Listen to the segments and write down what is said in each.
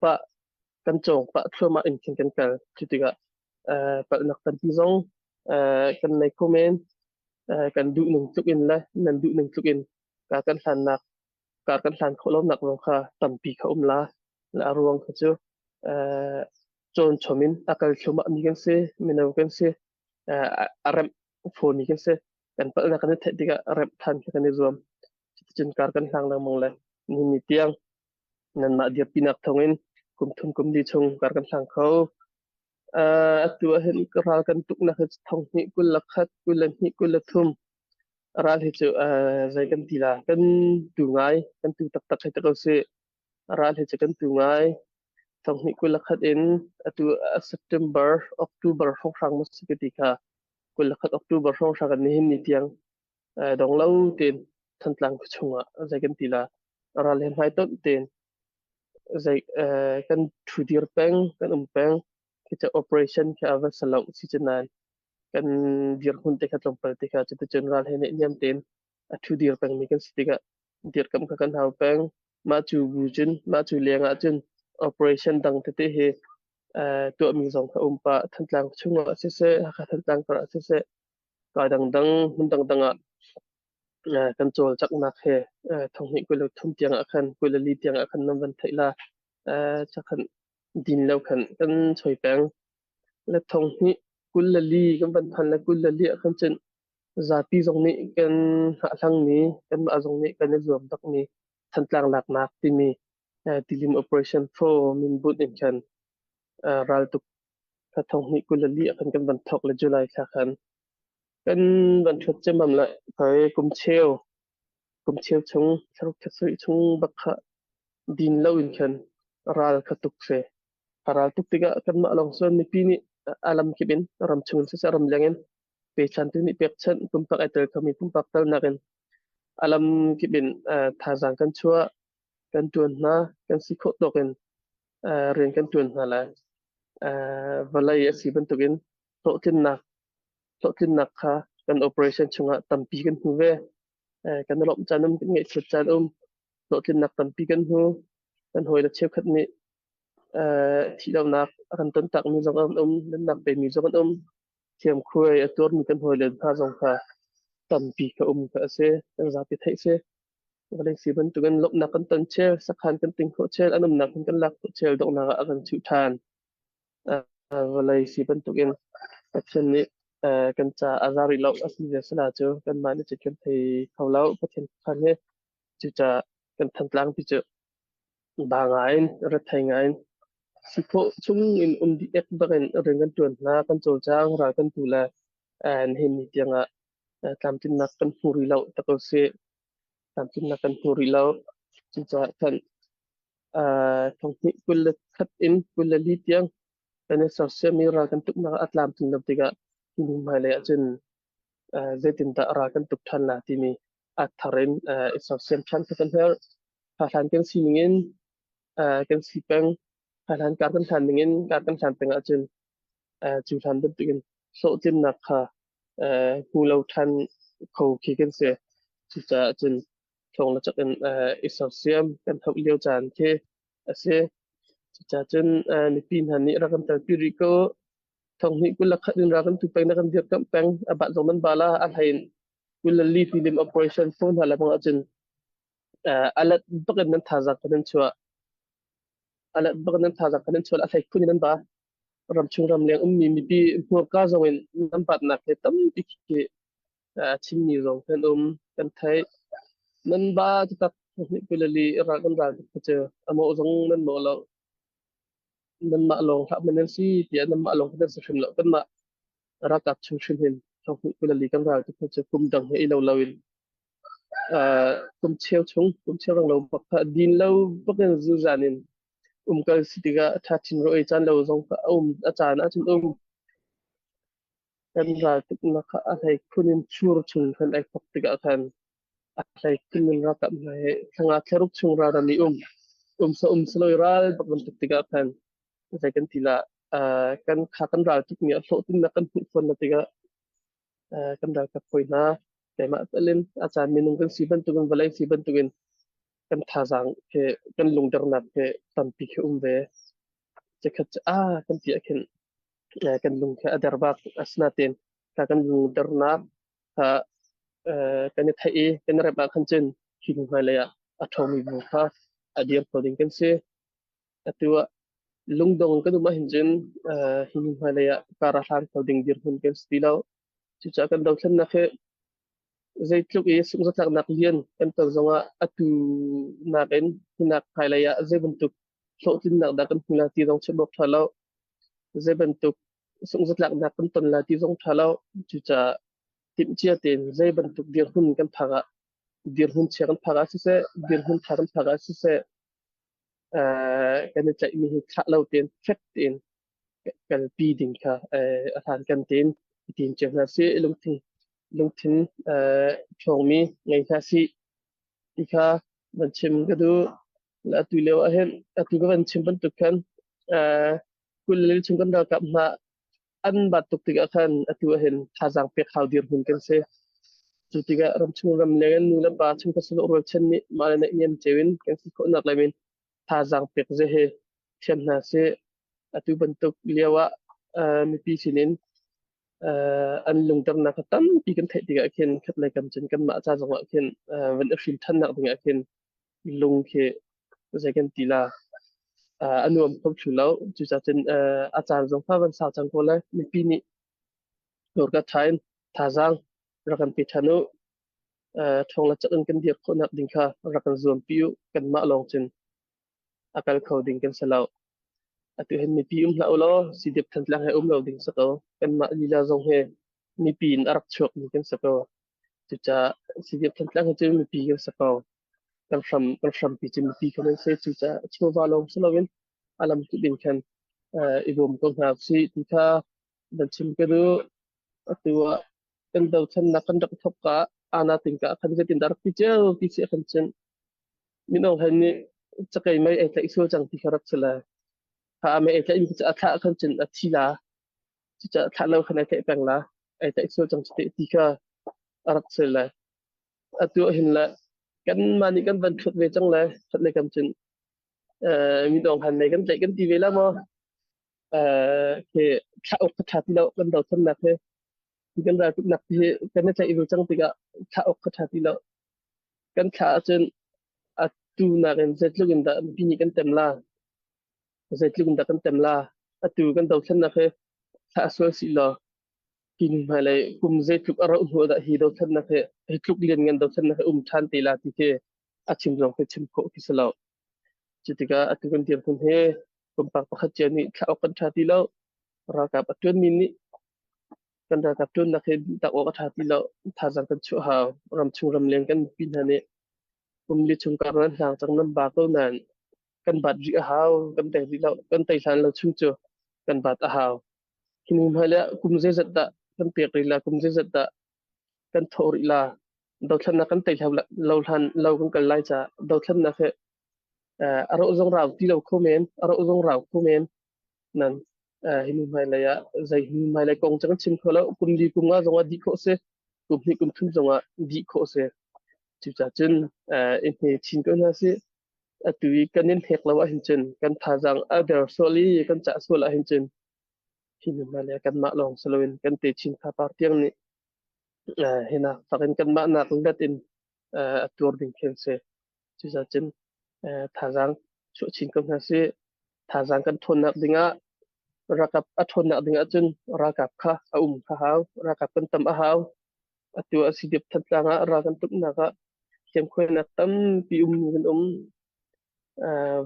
pah kan cawng pah thluahmah in khin kan kal. Cu tikah palhnak tampi zong kan nei kho men. Kan duh ning tluk in le nan duh ning tluk in kar kan hlannak kar kan hlan khawh lonak zong kha tampi kha um la. A ruang kha cu cawn chom in a kal thluahmah mi kan si, mino kan si, a remh fawn mi kan si. Kan palhnak kan i theih tikah remh than kha kan i zuam. Cuticun kar kan hlang lengmang le nihin ni tiang nanmah dirpinak thawngin kum thum kum li chung kar kan hlang kho. Atu ah hin ral kan tuknak hi thong hnih 21 22 23 ral hi cu zei kan ti la kan tu ngai kan tu taktak hei ti ko sih. Ral hi cu kan tu ngai. Thong hnih 21 in atu September October hrawnghrang maw si ka ti kha 21 October hrawnghrang in nihin ni tiang dong lo tein Thantlang khua chungah zei kan ti la ral he hmaitonh tein zei kan ṭhudir peng kan um peng. Khi cu operation khi a va si lo si cu nain kan dirhmun te kha tlawmpal te kha cuticun ral he naihniam tein a ṭhudir pengmi kan si tikah dirkamh kha kan hau peng. Mah cu bu cun mah cu leng ah cun operation dang tete hi tuahmi zong kha um pah. Thantlang chungah siseh Hakha Thantlang kar ah siseh ka dangdang hmun dangdang ah kan cawlcanghnak he thonghnih 23 tiang ah khan 24 tiang ah khan nan van theih la chakhan din lo khan kan choi peng. Le thonghnih 24 kan van phan le 24 ah khan cun zapi zong nih kan hngahhlangmi kanmah zong nih kan i zuam bakmi Thantlang laknak timi tilim operation 4 min bunh in khan raltuk thla thonghnih 24 ah khan kan van thawk le July thla khan kan van ṭhut ciammam le hei kum cheu kum cheu chung thlaruk thla sarih chung bak kha din lo in khan ral kha tuk se. A ral tuk tikah kanmah lawng cun mipi nih a lam kip in ramchung in siseh ramleng in pechantu nih pekchanh pumpak ai tel khomi pumpak telnak in a lam kip in thazaang kan chuah kan ṭuan hna kan si khawh tawk in rian kan ṭuan hna lai. Vawlei a si bantukin hlawhtlinnak hlawhtlinnak kha kan operation chungah tampi kan hmu ve. Kan i lawmh caan um, kan ngaihchiat caan um, hlawhtlinnak tampi kan hmu. Kan hawile cheukhat nih thihlonak a kan tontakmi zong an um, nunnak pemi zong an um. Thiamkhuai a tuarmi kan hawile hna zong kha tampi kha um kha a si. Kan zapi theih si. Vawlei si bantukin lawmhnak kan ton chel, sakhan kan ting khawh chel, an umnak kan lak khawh chel, donghnak ah a kan chuh ṭhan. Vawlei si bantukin Pathian nih kan ca a za rih lo a si zia sala cu kanmah nih cun kan thei kho lo. Pathian khan hi cucaah kan Thantlang ti cu ba ngai in rethei ngai in si khawh chung in um dih ek bak in rian kan ṭuan hna, kan cawlcang, ral kan tu le nihin ni tiang ah tlamtlinnak kan hmu rih lo tak ko sih. Tlamtlinnak kan hmu rih lo. Cucaah khan thonghnih 21 in 24 tiang kan i sersiammi ral kan tuknak a tlamtlin lo tikah hi hnu hmailei ahcun zeitindah ral kan tuk ṭhan la timi a thar in i sersiam ṭhan kha kan herh. Hlan kan sining in kan si peng. Hlan kar kan hlan ning in kar kan hlan peng ahcun cu hlan bantukin hlawhtlinnak kha hmu lo ṭhan kho khi kan si. Cucaah cun thawng le cak in i sersiam kan hauh lio caan khi a si. Cucaah cun mipi hna nih rak kan telpi rih ko. Thonghnih 21 in rak kan tu peng na kan dirkamh peng. A bat zong nan ba la a hlei in 24 tilim operation phone hna le bang ahcun a let bak in nan thazaang kan in chuah. A let bak in nan thazaang kan in chuah a hlei khun in nan ba. Ramchung ramleng ummi mipi hmurka zong in nan batnak he tampi khi chimmi zong kan um kan theih. Nan ba taktak hnih 24 ral kan ral tuk cu a mawh zong nan mawh lo. Nanmah lawng hlah man nan si tiah nanmah lawng kan si hrim lo. Kanmah ralkap chung hrim hin thonghnih 24 kan ral tuk cu kum dang he i lo lo in kum cheu chung kum cheu rang lo bak kha din lo bak in zuzan in umkal si tikah ṭha chin ro ei caan lo zong kha a um a caan ahcun um. Kan ral tuknak kha a hlei khun in chur chung khan ai thok tikah khan a hlei khun in ralkap hna he thlanga thlaruk chung ral ram i um um sa um saloi ral bak bantuk tikah khan zei kan ti la kan kha kan ral tukmi a hlawhtlinnak kan hmuh fawn na tikah kan ralkap hawi hna keimah talin a caan minung kan si bantukin vawlei si bantukin. Kan thazaang he kan lungdernak he tampi khi um ve. Chikkhat cu aa kan ti ah khin kan lung khi a der bak. Asinain kha kan lungdernak kha kan i theih i kan i remh ah khan cun hi hnu hmailei ah a ṭhawngmi bu kha a dir kho ding kan si. Atu ah lungdong kan um ahhin cun hi hnu hmailei ah kar a hlang kho ding dirhmun kan si ti lo. Cucaah kan dothlennak hi zeitluk i sunghzatlaknak lian kan ton zongah atu nakin hinak hmailei ah zei bantuk hlawhtlinnak dah kan hmu lai ti zong chim awk ṭha lo. Zei bantuk sunghzatlaknak kan ton lai ti zong ṭha lo. Cucaah timhcia tein zei bantuk dirhmun kan phak ah dirhmun chia kan phak ah siseh, dirhmun ṭha kan phak ah siseh, kan i tlaihmi hi thlah lo tein fek tein kalpi ding kha a hlankan tein i tim cio hna sih. Lungthin lungthin ṭhawngmi ngei hna sih ti kha van chim ka duh. Atu lio ah hin atu ka van chim bantuk khan 20 le chung kan ralkap hna an bat tuk tikah khan atu ah hin thazaang pek hau dirhmun kan si. Cu tikah ramchung ramleng in nu le pa chungkhat sahlawh rualchan nih mah le naihniam cio in kan si khawhnak lam in thazaang pek ze hi thiam hna sih. Atu bantuk lio ah mipi sinin an lungternak kha tampi kan theih tikah khin khatlei kam cun kanmah ca zongah khin van i hrim ṭhannak dingah khin lung khi zei kan ti la a nuam kho thlu lo. Cucaah cun a caan zong kha van sau cang ko lai. Mipi nih hmurka ṭha in thazaang rak kan pe ṭhan u. Ṭhawng le cak in kan dir khawhnak ding kha rak kan zuampi u. Kanmah lawng cun a kal kho ding kan si lo. Atu hin mipi um hlah u law sidip Thantlang he um lo ding si ko. Kanmah lila zong hi mipi in a rak chuakmi kan si ko. Cucaah sidip Thantlang hi cu mipi kan si ko. Kan hram kan hrampi cu mipi kan si. Cucaah chawva lawng si loin a lam kip in khan i bawm ko hna usih ti kha van chim ka duh. Atu ah kan dothlennak kan rak thawk ka ana tingka khan zeitin dah rak ti cio ti si khan cun Min Aung Hlaing nih cakei mei ei tlaih sual cang ti kha rak si le kha mei ei tlaih mi cu a thlah khan cun a thi la. Cucaah thlah lo khan ei tlaih peng la. Ei tlaih sual cang cu ti kha a rak si le atu ah hin le kanmah nih kan van thut ve cang le that le kam cun Min Aung Hlaing mei kan tlaih kan ti ve la maw? Khi thlah awk kha ṭha ti lo kan dothlennak hi kan raltuknak hi kan i tlaih ve cang tikah thlah awk kha ṭha ti lo. Kan thlah ahcun atu nakin zeitluk in dah mipi nih kan tem la? Zeitluk in dah kan tem la? Atu kan dothlennak hi thlah sual sih law hi hmailei kum zeitluk a rauh hnu dah hi dothlennak hi hi tluk lianngan dothlennak hi um ṭhan te la ti khi a chim zong khi chim khawh khi si lo. Cu tikah atu kan dirhmun hi pumpak pakhat cio nih thlah awk kan ṭha ti lo. Ralkap a ṭuanmi nih kan ralkap ṭuannak hi tak awk a ṭha ti lo. Thazaang kan chuah hau. Ramchung ramleng kan mipi hna nih kum li chung kar nan hlang cang nan ba ko nain kan bat rih a hau. Kan tei rih lo. Kan tei hlan lo chung cu kan bat a hau. Hi hnu hmailei ah kum zeizat dah kan pek rih la, kum zeizat dah kan thawh rih la. Dothlennak kan tei lo hlan lo kan kal lai caah dothlennak hi a roh zong rau ti lo kho men, a roh zong rau kho men. Nan hi hnu hmailei ah zei hnu hmailei kong cu kan chim kho lo. Kum li kum nga zong ah dih khawh si. Kum hnih kum thum zong ah dih khawh si. Cucaah cun i hne chin ko hna sih. Atu i kan in hnek lo ahhin cun kan thazaang a der sual i kan cah sual ahhin cun hi hnu hmailei ah kanmah lawng si loin kan techin fapar tiang nih hinak fak in kanmah nak let in a tuar ding khi an si. Cucaah cun thazaang chuah chin ko hna sih. Thazaang kan ṭhawnnak dingah ralkap a ṭhawnnak dingah cun ralkap kha a um kha hau. Ralkap kan tam a hau. Atu ah CDF Thantlang ah ral kan tuknak ah hliamkhuainak tampi ummi kan um.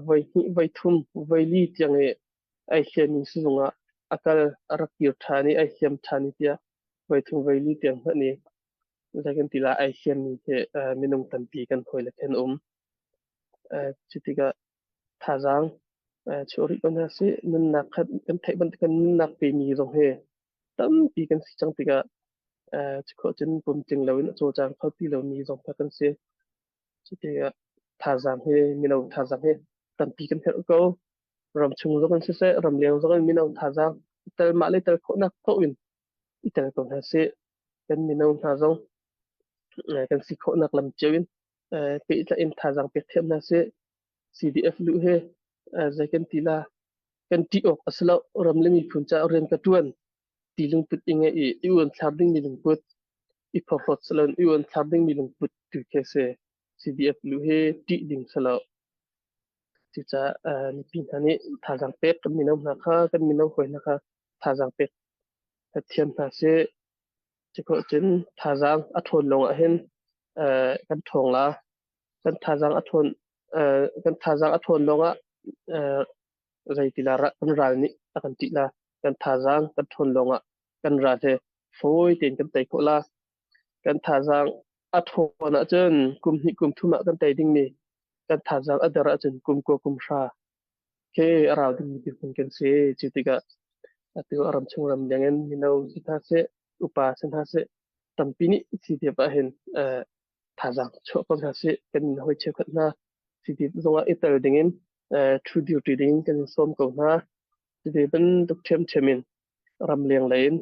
Voi hnih, voi thum, voi li tiang i ai hliammi sizung ah a kal a rak kir ṭhan i ai hliam ṭhan i tiah voi thum voi li tiang hmanh i zei kan ti lai ai hliammi hi minung tampi kan hawile khan um. Cu tikah thazaang chuah rih ko hna sih. Nunnak kha kan theih bantukin nunnak pemi zong hi tampi kan si cang tikah cu khawh cun pumtling loin a cawlcang kho ti lomi zong kha kan si. Cu tikah thazaang hi mino thazaang hi tampi kan herh ko. Ramchung zong in siseh, ramleng zong in mino thazaang tel mah le tel khawhnak paoh in i tel ko hna sih. Kan mino hna zong kan si khawhnak lam cio in Pehtlaih in thazaang pek thiam hna sih. CDF luh hi zei kan ti la, kan ṭih awk a si lo. Ram le miphun caah rian ka ṭuan ti lungput i ngeih i i uanthlar dingmi lungput, i phorhlawt si loin i uanthlar dingmi lungput tu khi a si. CDF luh hi ṭih ding si lo. Cucaah mipi hna nih thazaang pek kan mino hna kha, kan mino hawi hna kha thazaang pek thiam hna sih. Cukhawh cun thazaang a ṭhawn lawng ah hin kan ṭhawng la. Kan thazaang a ṭhawn kan thazaang a ṭhawn lawng ah zei ti la kan ral nih a kan ṭih la. Kan thazaang kan ṭhawn lawng ah kan ral he fawi tein kan tei khawh la. Kan thazaang a ṭhawn ahcun kum hnih kum thum ah kan tei dingmi kan thazaang a der ahcun kum kua kum hra khi a rau dingmi dirhmun kan si. Cu tikah atu a ram chung ram leng in mino si hna seh, upa si hna seh, tampi nih CDF ahhin thazaang chuah ko hna sih. Kan hawi cheukhat hna CDF zongah i tel dingin ṭhu dirṭi dingin kan in sawm ko hna. Cuti bantuk ṭhiamṭhiam in ramleng lei in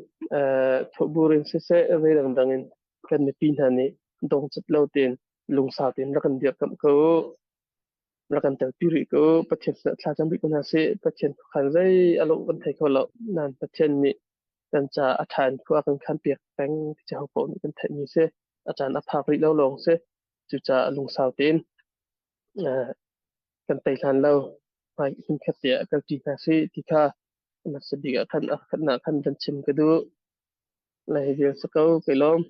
thawhbur in siseh, zei dangdang in kan mipi hna nih dongcat lo tein lungsau tein rak kan dirkamh ko u. Rak kan telpi rih ko u. Pathian sinah thla cam rih ko hna sih. Pathian khuakhan zei a lawh kan thei kho lo. Nain Pathian nih kan caah a ṭha in khua a kan khanpiak peng ti cu hopaoh nih kan theihmi si. A caan a phak rih lo lawng si. Cucaah lungsau tein kan tei hlan lo hmai hmunkhat te ah kalṭi hna sih ti kha hmasa bik ah khan a khatnak khan van chim ka duh. Le hi vial si ko, kai lawm.